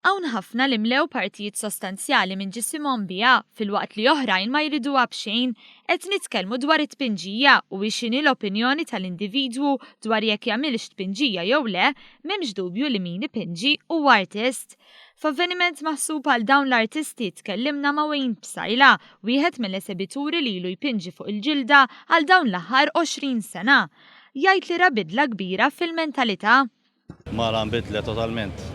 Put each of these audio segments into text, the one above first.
Hawn ħafna li mlew partijiet sostanzjali minn ġisimhom biha, filwaqt li oħrajn ma jriduha b'xejn. Qed nitkellmu dwar it-tpinġija u hi x'inhi l-opinjoni tal-individwu dwar jekk jagħmilx tpinġija jew le, m'hemmx dubju li min ipinġi huwa artist. F'avveniment maħsub għal dawn l-artisti tkellimna ma' Wayne Psaila, wieħed mill-esebituri li ilu jpinġi fuq il-ġilda għal dawn l-aħħar 20 sena. Jgħid li ra bidla kbira fil-mentalità. Mara nbidlet totalment.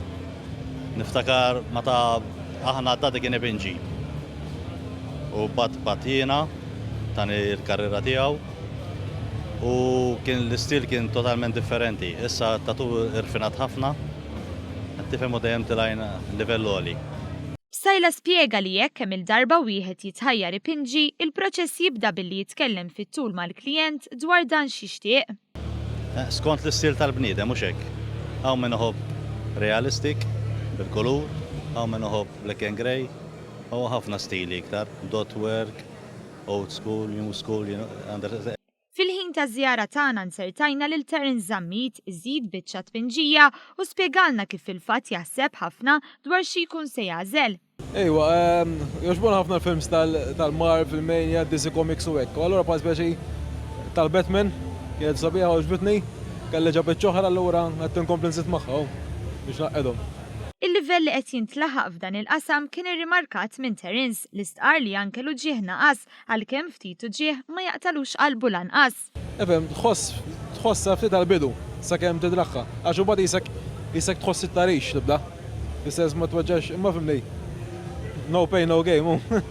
Niftakar meta aħna d-daddy kien ipinġi. U bat bat jiena tani l-karriera tiegħu u kien l-istil kien totalment differenti. Issa t-tatu irfinat ħafna, qed tifhem u dejjem tilgħin livell għoli. Psaila spjega li jekk kemm-il darba wieħed jitħajjar ipinġi, il-proċess jibda billi jitkellem fit-tul mal-klijent dwar dan x'jixtieq. Skont l-istil tal-bniedem, mhux hekk? Hawn min iħobb realistic, bil-kulur, hawn min iħobb black and grey, hawn ħafna stili iktar, dot work, old school, new school, you know, Fil-ħin taż-żjara tagħna nzertajna lil Terence Zammit iżid biċċa tpinġija u spjegalna kif fil-fatt jaħseb ħafna dwar xi jkun se jagħżel. Ejwa, jogħġbuna ħafna l-films tal-Marvel, Mania, DC Comics u hekk. U allura bħal speċi tal-Batman, kienet sabiħa għoġbitni, kelli ġa biċċa oħra allura qed inkompli nżid magħha biex ngħaqqedhom. Il-livell li qed jintlaħaq f'dan il-qasam kien irrimarkat minn Terence li stqarr li anke l-uġigħ naqas għalkemm ftit uġigħ ma jaqtagħlux qalbu lanqas. Ifhem, tħoss, tħossha ftit għall-bidu, sakemm tidraħħa. Għax imbagħad qisek, qisek tħoss it-tagħrix tibda. Fis-sens ma tweġġax, imma fhimni, no pain no game, hu.